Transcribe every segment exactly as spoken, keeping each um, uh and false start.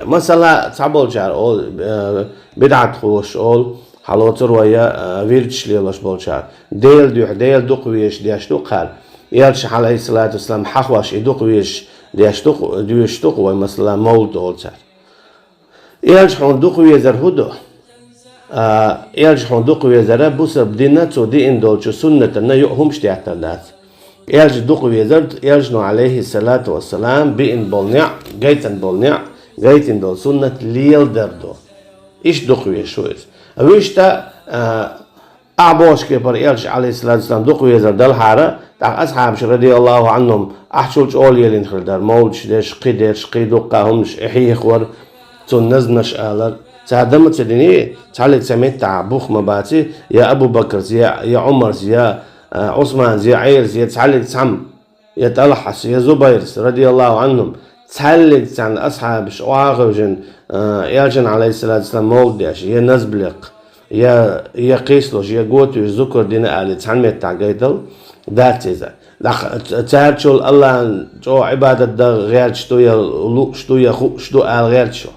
Масала, цхьаболчара олу, э, бидӀатхоша олу, хьалоцур вай, э, вирдаш лелош болчара. Делан дуьхьа, Дела дукха везаш деш ду кхара. Элча, алейхиссалату вассалам, хьахош и дукха везаш деш ду, доьшуш ду вай, масала, мовлид олу цара. Элча хьуна дукха везар хӀун ду? А, Элча хьуна дукха везара бусалба дина цо диъна долчу суннатана юкъа хӀумаш деттар дац. Элча дукха везар, Элчано, алейхиссалату вассалам, биъна болу неӀ, гайтина болу неӀ, гайтина долу суннат леладар ду. Иштта дукха везаш ву иза. Вуьшта, а, ахь бохучу кепара Элча, алейхиссалату вассалам, дукха везар далхьара, тӀаккха асхьабаш, радияллаху Ӏанхум, ахьчул чӀогӀа лелийна хир дара, мовлидаш деш, кхин деш, кхин дуккха хӀуманаш, и хьехавар, цунна назмаш алар. Цара дан ма ца дини, цхьаллиг цхьа меттахь бух ма баци, я Абу Бакрс, я, я Ӏумарс, я, а, Ӏусманс, я Ӏелас, я цхьаллиг цхьамма, я ТӀалхьас, я Зубайрс, радияллаху Ӏанхум, цхьаллиг цхьаьна асхьабаш охьа а хевшина, а, Элчан, алейхиссалату вассалам, мовлид деш, я назб лекха, я, я кхийсалуш, я готуьйш, зукар дина али цхьана меттахь гайтал дац иза. Нах ц-, цаьрчул Аллахьан чӀогӀа Ӏибадат дан гӀерташ ду, я лууш ду, я хууш ду ала гӀерташ ю.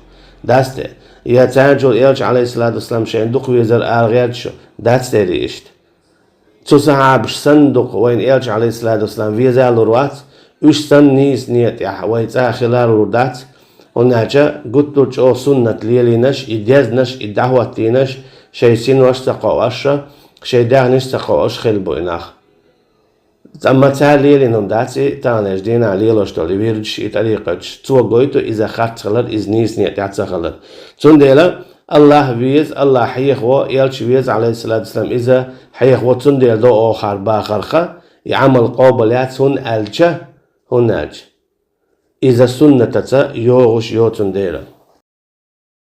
Дац те? Я цаьрчул Элча, алейхиссалату вассалам, шайна дукха везар ала гӀерташ ю. Дац те иштта? Цу сахьабаш санна дукха вайна Элча, алейхиссалату вассалам, веза а лур вац, уьш санна нийса некъа тӀехь вай цӀа хила а лур дац, хӀунда аьлча гуттар а чӀогӀа суннат лелийнарш, и дезнарш, и дӀахӀоттийнарш, шайн синош а ца кхоош, шайн даьхнаш а ца кхоош хилла бу и нах. Амма цара лелийна хӀума дац и, таханлерчу дийнахь лелош долу и вирдаш, и тӀарикъаташ. Цо гойту иза харц хилар, иза нийса некъа тӀехь ца хилар. Цундела Аллахь веза, Аллахь хьехаво, Элча веза, алейхиссалату вассалам, иза хьехаво, цундела до оха хӀара бахарх, и Ӏамал къобал яц, хӀунда аьлча, хӀунда аьлча иза суннатаца йогӀуш йоцун дела.